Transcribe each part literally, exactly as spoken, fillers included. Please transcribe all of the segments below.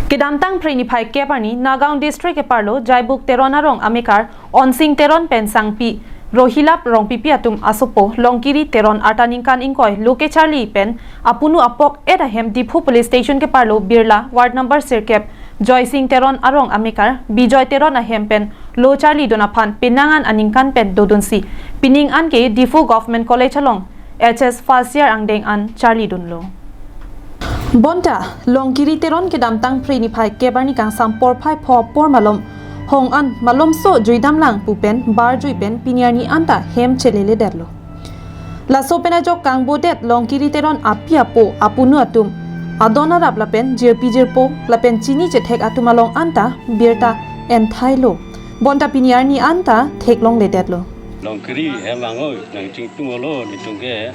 Kedamtang Phre niphai kep arni Nagaon District keparlo Jaibuk Teron arong amekar Onsing Teron pen sangpi Rohilap Rongpipi atum asopo Longkiri Teron arta ningkan ingkoi lo kecharli pen apunu apok et ahem Diphu Police Station keparlo Birla Ward number sirkep Joysing Teron arong amekar Bijoy Teron ahem pen lo charlidun aphan penang an aningkan pen dodunsi pining an ke Diphu Government College along H S first year angdeng an charlidunlo. Bonta Longkiri Teron kedamtang Phre niphai kep arni kangsam porphai pho apor malom hong an malomso juidamlang pu pen barjui pen pini arni anta hem chelele detlo. Laso pen ajok kangbodet Longkiri Teron api apo apunu atum adon arap lapen jirpi jirpo lapen chini chethek atum along anta birta enthailo. Bonta pini arni anta theklongledetlo. Longkiri hem vang oi, nang chingtung olo, nitung ke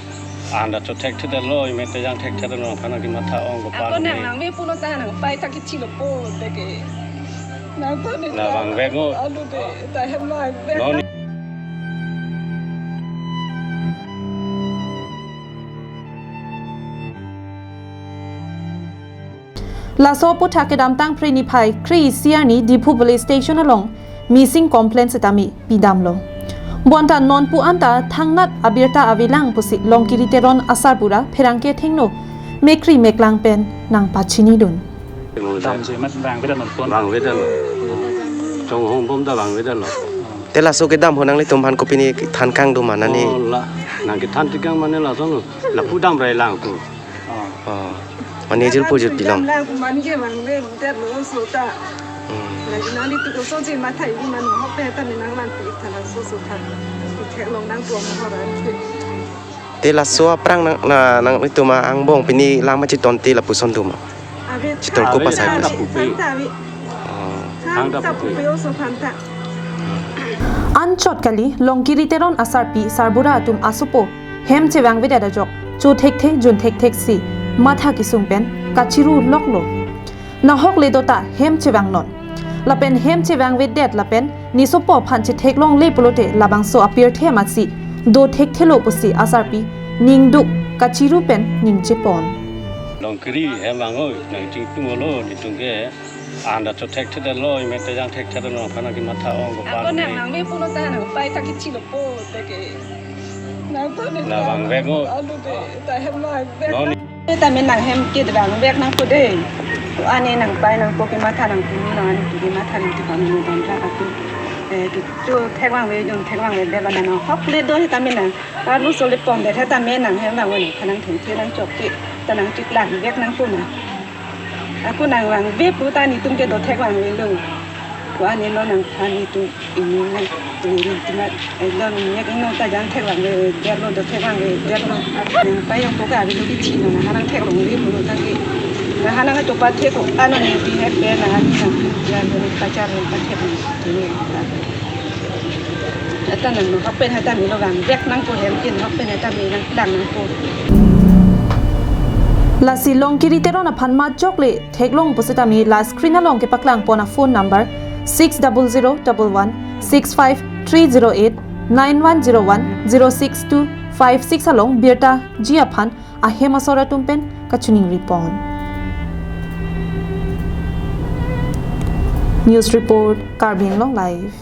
anda cho thekthedetlo, ime te jang thekthedetlo, aphan nang kematha ong ko. Ako nang nang ve puno ta nang pai ta kichilo po te ke. Nang to ni na vangvek ngo. Alu de ta hem vangvek. No ni. Laso aputhak kedamtang Phre niphai kre-isi arni Diphu Police Station along missing complaint setame pidamlo. Bonta nonpu anta thangnat abirta avelang pusi Longkiri Teron asar pura pherangke thengno mekri meklang pen nangpachinidun. Damsi mat vangvedetlo nonpon. Vangvedetlo. Chonghong bom ta vangvedetlo. Te laso kedam ho nanglitum aphan kopine than kangdun ma nani? Oh, la, nang kethan tikang mane lason lo. Lapu damrailang ko. Oh. Oh. Mane jirpo jirpi long. Damlang ko mane ke vangvedetlo so ta. Hmm. Lagi nangtum koson si matha ini mane hok pe ta ni nang man pi tha laso so ta. Theklong nang tuang ho ra. Te laso aphrang nang, na, nanglitum angbong pini lam chitonte lapuson doma. Ave. Chitol ko ave, pasai. Ave, ave. Phanta ave. Oh. Phanta phanta pu pu ave. Ave oso phanta. Anchot kali Longkiri Teron asarpi sarbura atum asopo hem chevangvedet ajok cho thekthe jun thektheksi matha kesung pen kachiru loklo. Nahok le dota hem chevangnon. Lapen hem chevangvedet lapen nesopo aphan chetheklongle pulote labangso apirthe amatsi do thekthelo pusi asarpi ningduk kachiru pen ningchepon. Longkiri hem vang oi, nang chingtung olo, nitung ke anda cho thekthedetlo, ime te jang thekthedetlo, aphan nang kematha ong ko. Ako pang nang ni. Nang ve puno ta nang pai ta kichilo po te ke. Nang to ni. Na vangvek ngo. Alu de, ta hem vangvek. No ni. Tame nang hem ke vangvek nangpo de. Ko ani nang pai nangpo kematha nangpo, nang ani kematha nangpo kami nang bang ra aku. Eh, ke cho thekvangve, jun thekvangvedet ba nang hok le do tame nang. Alu so le pon det tame nang hem vang nang kanang thengthe nang chok ke. Ta nang chiklang vek nangpo na. Ako nang vangve pu ta netum ke do thekvangvelo. Ko ani lo nang phan netum ini nang ini tima elo ni yak ino ta jang thekvangvedetlo, do thekvangvedetlo. Nang pai yang poka ave lo kichi nang nang theklongle pulo ta ke. Nang nang to pathek ko ano ni bi hek pe nang ani nang ya lo ni pachar ni pathek ni. Ini. Eta nang no hapen eta mi lo vangvek nangpo hem kin hapen eta mi nangklang nangpo. Lasi Longkiri Teron aphan majok le theklong pusitame la screen along kepaklang pon a phone number six double zero double one six five three zero eight, nine one zero one zero six two five six along birta ji aphan ahem asor atum pen kachiningri pon. News report, Karbi Anglong Live.